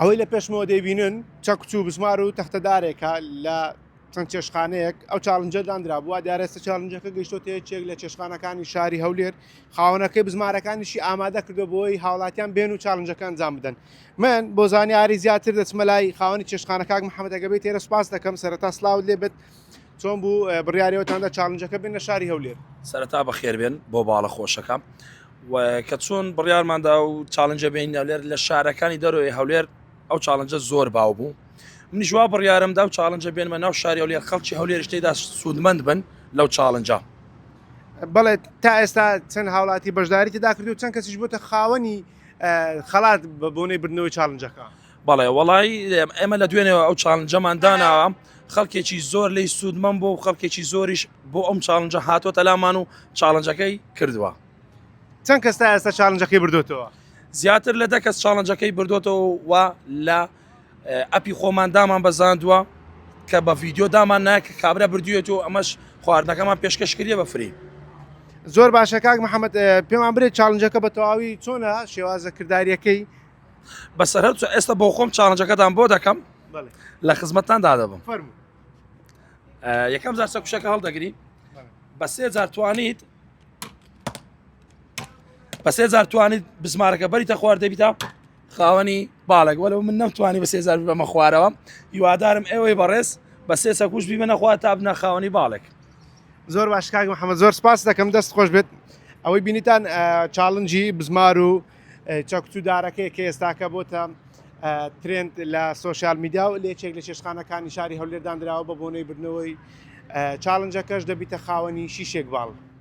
ئەوەی لە پێشمەوە دەیبینن چەکوچ و بزمار و تەختەدارێکە لە چەند چێشخانەیەک ئەو challenge ە دانرابووە دیارە ئێستا challenge ەکە گەیشتۆتە یەکێک لە چێشخانەکانی شاری هەولێر خاوەنەکەی بزمارەکانیشی ئامادە کردو بۆی هاوڵاتیان بێن و challenge ەکە ئەنجام بدەن من بۆ زانیاری زیاتر دەچمە لای خاوەنی چێشخانە کاک محەممەد ئەگەبێت تێرە سپاس دەکەم سەرەتا سلااوت لێ بێت چۆن بوو بڕیارەوەتاندا challenge ەکە بێنە شاری هەولێر؟ سەرەتا بەخێربێن بۆ باڵە خۆشەکە و کە چۆن بڕیارماندا و challenge ە بێن هەولێر لە شارەکانی دەرەوەی هەولێر ئەو challenge ە زۆر باو بوو منیش وا بڕیارمدا و challenge ە بێنمە ناو شاری هەولێر خەڵکی هەولێریش تێدا سوودمەند بن لەو challenge ە. بەڵێ تا ئێستا چەند هاوڵاتی بەشداری تێدا کردو چەند کەسیش بۆتە خاوەنی خەڵات بە بۆنەی بردنەوەی challenge ەکە؟ بەڵێ وەڵی ئێمە لە دوێنێەوە ئەو challenge ەمان داناوە خەڵکێکی زۆر لی سوودمەند بۆ و خەڵکێکی زۆریش بۆ ئەم challenge ە هاتۆتە لامان و challenge ەکەی کردووە. چەند کەس تا ئێستا challenge ەکەی بردوێتەوە؟ زیاتر لە 10 کەس challenge ەکەی بردوێتەوە و لە app ی خۆمان دامان بەزاندووە کە بە ڤیددیو دامان نایە کە کابرا بردوێت و ئەمەش خواردنەکەمان پێشکەش کردیە بە free. زۆر باشە کاک محەممەد پێمان برێت challenge ەکە بە تەواوی چۆنە شێوازە کرداریەکەی؟ بەسەر هەر ئێستا بۆ خۆم challenge ەکەتان بۆ دەکەم لە خزمەتتان دادەبم یەکەم جار چەکوشەکە هەڵدەگری بە سێ جار توانیت بە سێ جار توانیت بزمارەکە بەریتە خوار دەبیتە خاوەنی باڵێک وەلو من نەمتوانی بە سێ جار ببەمە خوارەوە هیوادارم ئێوەی بەڕێز بە سێ چەکوش بیبەنە خوار تا بنە خاوەنی باڵێک. زۆر باش کاک محەممەد زۆر سپاس دەکەم دەست خۆش بێت ئەوەی بینیتان challenge ی بزمار و چەکوچ و دارەکەی کە ئێستاکە بۆتە trend لە social media و لێچێک لە چێشخانەکانی شاری هەولێرداندراوە بە بۆنەی بردنەوەی challenge ەکەش دەبیتە خاوەنی شیشێک باڵ.